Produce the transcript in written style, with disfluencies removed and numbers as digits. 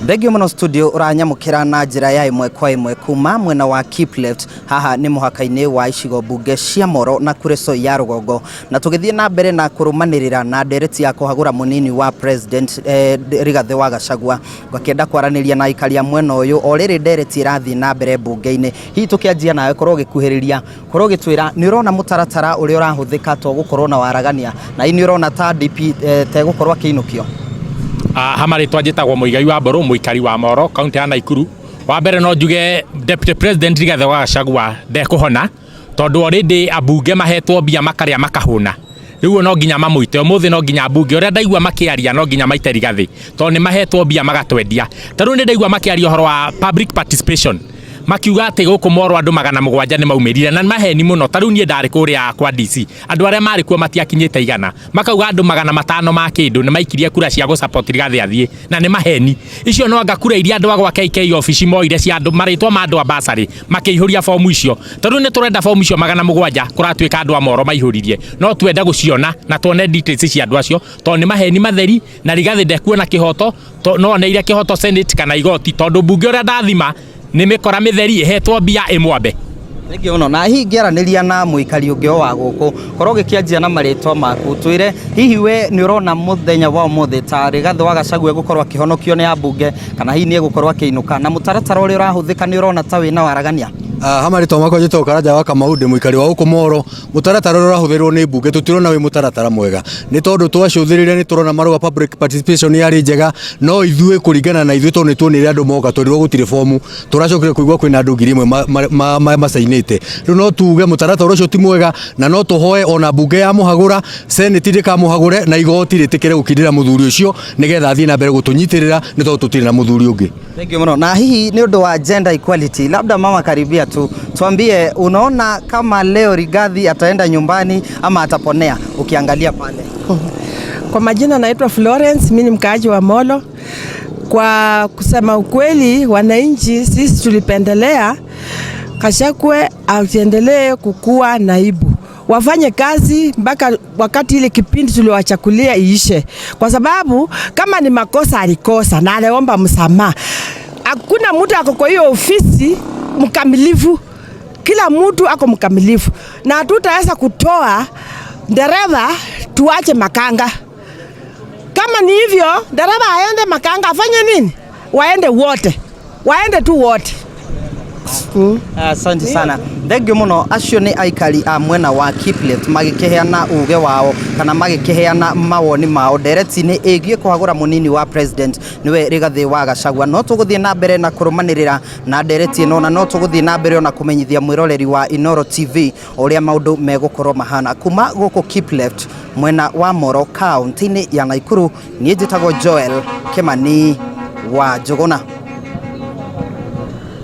Thengio mũno studio ũranyamũkĩra na njĩra ya ĩmwe kwa ĩmwe kuma mwena wa Keep Left. Haha nĩ mũhaka-inĩ wa icigo mbunge cia Moro na Kuresoi ya rũgongo, na tũgĩthiĩ na mbere na kũrũmanĩrĩra na ndereti ya kũhagũra mũnini wa president Rigathĩ wa Gachagua, ngakĩenda kwaranĩria na aikari a mwena ũyũ o rĩrĩ ndereti ĩrathiĩ na mbere mbunge-inĩ. Hihi tũkĩanjia nawe, korwo ũgĩkuhĩrĩria, korwo ũgĩtwĩra nĩ ũrona mũtaratara ũrĩa ũrahũthĩka to gũkorwo na waragania, na hihi nĩ ũrona ta DP tegũkorwo akĩinũkio? Ha marĩtwa njĩtagwo Mũigai wa Mbũrũ, mũikari wa Moro, kaunti ya Naikuru. Wa mbere no njuge Deputy President Rigathĩ wa Gachagua ndekũhona, tondũ already ambunge mahetwo mbia makarĩa makahũna. Rĩu no nginya mamũite ũmũthĩ, no nginya ambunge ũrĩa ndaigua makĩaria no nginya maite Rigathĩ, tondũ nĩ mahetwo mbia magatwendia. Ta rĩu nĩ ndaigua makĩaria ũhoro wa public participation, makiuga atĩ gũkũ Moro andũ 700 nĩ maumĩrire, na nĩ maheni mũno. Ta rĩu niĩ ndarĩ kũrĩa kwa DC, andũ arĩa marĩ kuo matiakinyĩte 100. Makauga andũ 500 ma kĩndũ nĩ maikirie kura cia gũ support Rigathĩ athiĩ, na nĩ maheni icio. No anga kura iria andũ a gwa KK obici moire cia andũ marĩtwa ma andũ a basarĩ makĩihũria fomu icio, tondũ nĩ tũrenda fomu icio 700 kũratuĩka andũ a Moro maihũririe, no twende gũciona na tuone details cia andũ acio, tondũ nĩ maheni matheri. Na Rigathĩ ndekuona kĩhoto, no oneire kĩhoto Senate kana igoti, tondũ mbunge ũrĩa ndathima nĩ mĩkora mĩtheri ĩhetwo mbia ĩmwambe. Thengiũ mũno. Na hihi ngĩaranĩria na mũikari ũngĩ o wa gũkũ, korwo ũgĩkĩanjia na marĩtwa maku, twĩre hihi we nĩ ũrona mũthenya wa ũmũthĩ ta Rigathĩ wa Gachagua egũkorwo akĩhonokio nĩ ambunge, kana hihi nĩ egũkorwo akĩinũka, na mũtaratara ũrĩa ũrahũthĩka nĩ ũrona ta wĩna waragania? Ha marĩtwa makwa njĩtagwo Karanja wa Kamau, ndĩ mũikari wa gũkũ Moro. Mũtaratara ũrĩa ũrahũthĩrwo nĩ mbunge tũtirona wĩ mũtaratara mwega, nĩ tondũ twacũthĩrĩria nĩ tũrona marauga public participation yarĩ njega, no ithuĩ kũringana na ithuĩ, tondũ nĩ tuonire andũ moka twerirwo gũtirĩ bomu, tũracokire kũigua kwĩna andũ 1000 macainĩte. Rĩu no tuge mũtaratara ũcio ti mwega, na no tũhoe ona mbunge ya mũhagũra, Senate ndĩkamũhagũre, na igoti rĩtĩkĩre gũkindĩra mũthuri ũcio nĩgetha athiĩ na mbere gũtũnyitĩrĩra, nĩ tondũ tũtirĩ na mũthuri ũngĩ. Thank you mno. Na hihi nĩ ũndũ wa gender equality, labda mama karibia tu tuambie, unaona kama leo Rigathi ataenda nyumbani ama ataponea ukiangalia pale? Kwa majina naitwa Florence, mimi ni mkaaji wa Molo. Kwa kusema ukweli, wananchi sisi tulipendelea Gachagua asiendelee kukua naibu, wafanye kazi mpaka wakati ile kipindi tuliwachagulia iishe, kwa sababu kama ni makosa alikosa na aliomba msamaha. Hakuna mtu ako kwa hiyo ofisi mkamilifu, kila mtu ako mkamilifu, na hatutaweza kutoa dereva tuache makanga. Kama ni hivyo, dereva aende, makanga afanye nini? Waende wote, waende tu wote. Asante sana, thengio mũno. Acio nĩ aikari a mwena wa Kiplet magĩkĩheana uge wao kana magĩkĩheana mawoni mao ndereti-inĩ ĩgiĩ kũhagũra mũnini wa president nĩwe Rigathĩ wa Gachagua. No tũgũthiĩ na mbere na kũrũmanĩrĩra na ndereti ĩno, na no tũgũthiĩ na mbere ona kũmenyithia mwĩroreri wa Inoro TV ũrĩa maũndũ megũkorwo mahana kuma gũkũ Kipleft, mwena wa Moro, kaunti-inĩ ya Naikuru. Niĩ njĩtagwo Joel Kimani wa Njũgũna.